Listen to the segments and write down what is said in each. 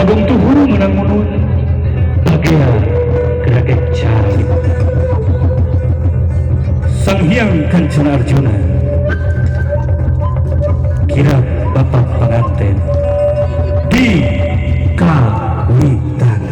Bagong tuhu menang munut bagea gerakek cai Sang Hyang Kancana Arjuna kirap bapak panganten di Kawitan.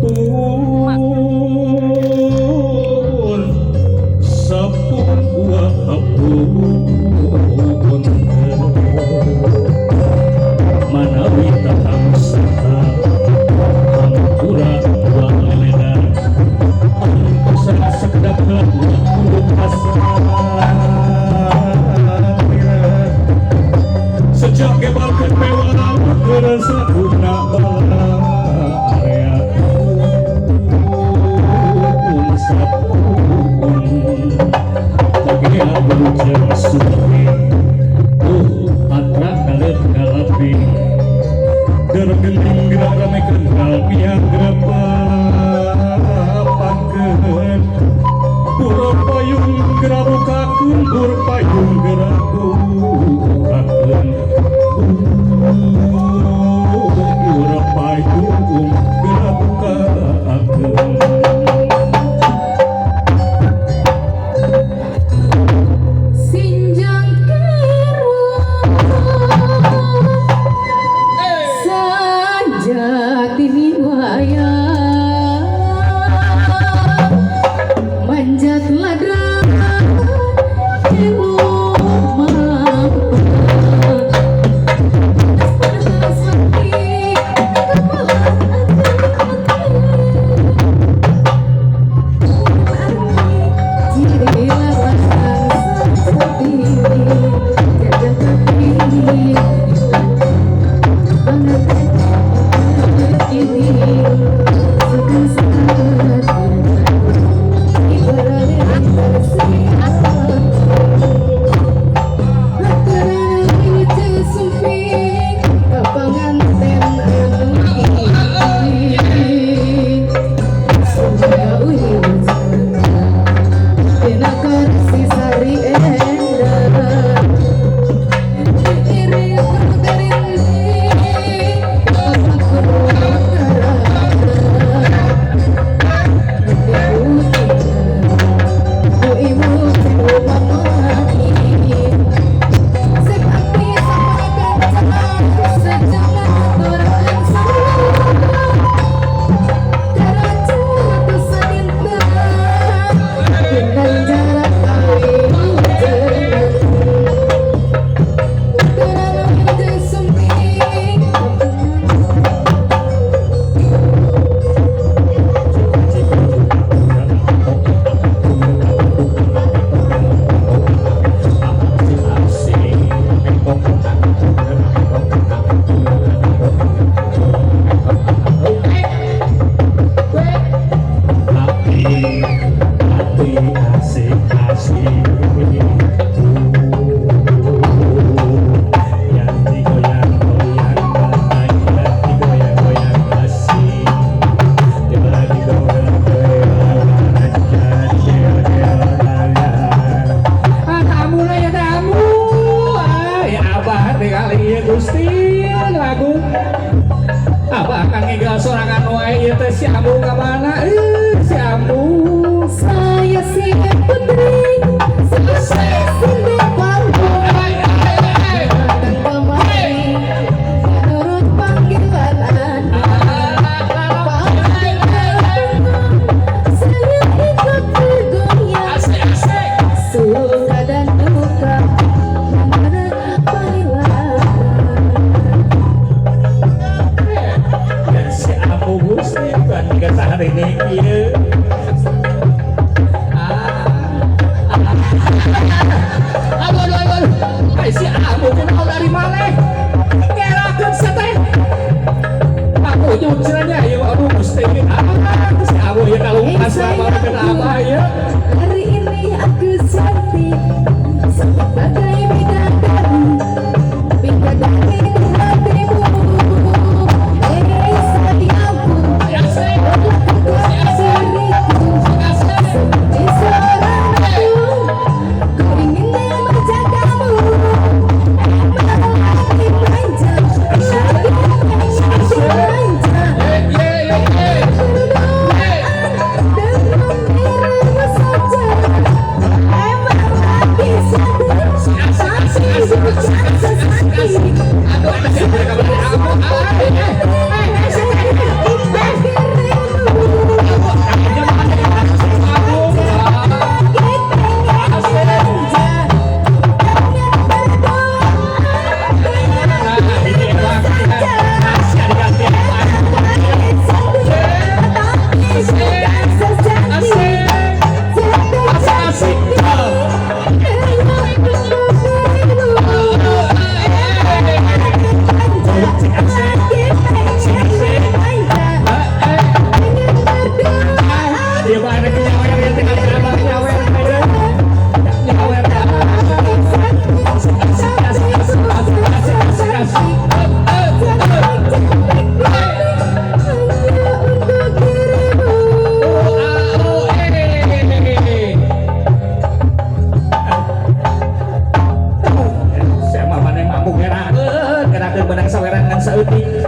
Pun sapun uapun manawi tahamsaha hampura wa lelena sakedap kudu sejak gebalkeun mewah keur sakuna bala area pun sapun bagea wilujeng sumping patra kaleut kalaping dergening gerak ramekeun kalmiang grepapakeun pura payung gerak bukakeun bur payung gerak bukakeun pura payung gerak bukakeun. Sinjang kero sajati wayang manjat ladra Saya si putri, saya si menurut panggilan saya ikut bergoyang suka dan duka Si Ambu Gusti bukan kata hari ini ieu. Aduh aduh aduh. Ai si Ambu kunaon dari maneh? Ngerakeun sateh. Aku nyun cenah ieu aduh Gusti. Ah, si Ambu ieu kalungkas lama kena abah ieu. Hari ini aku cantik sebagai bidadari, bidadari di hatimu. Eh sayangku,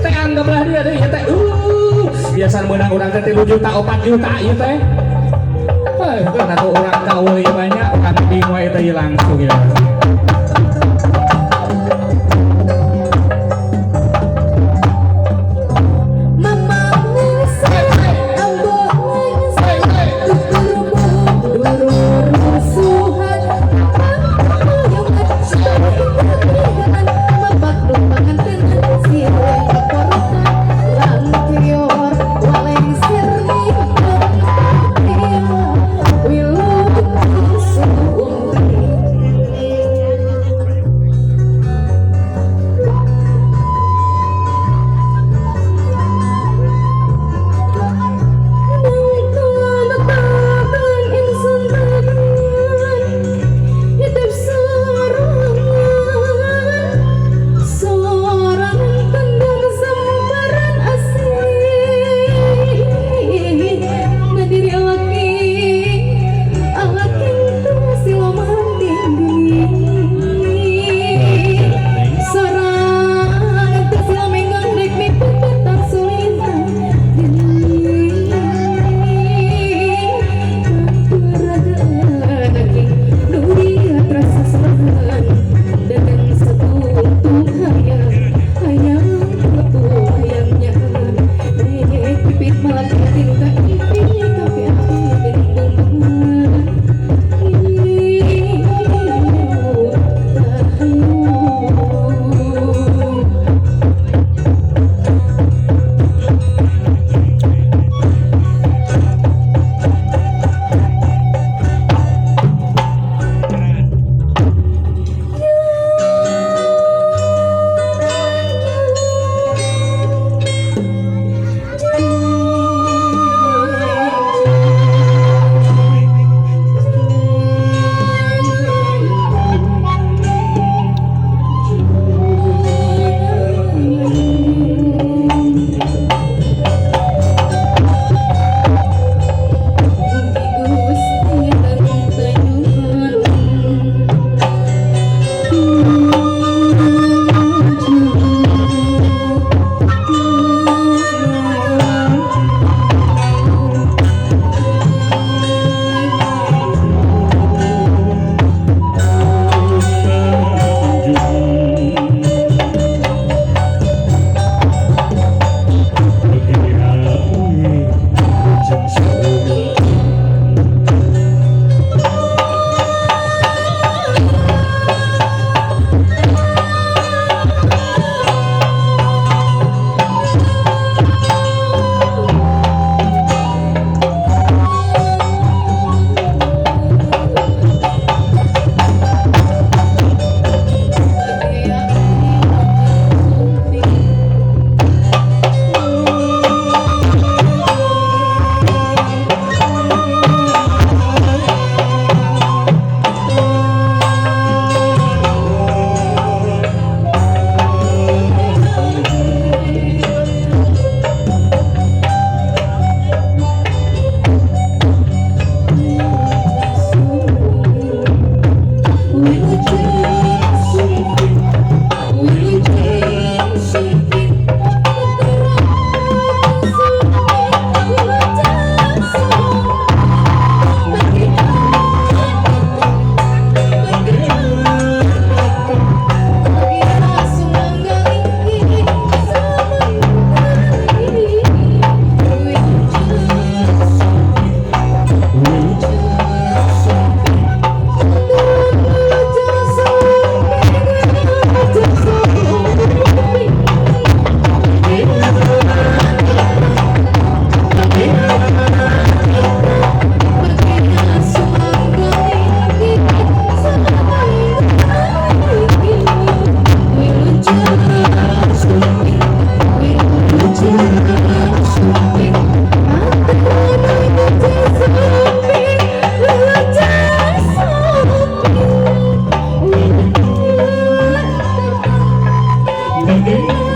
Teh anggaplah dia deui teh. Biasa meunang urang teh 3 juta 4 juta ieu teh. Eh, karena tuh orang gaul ieu banyak, orang bingung wae teh langsung ya. Thank you.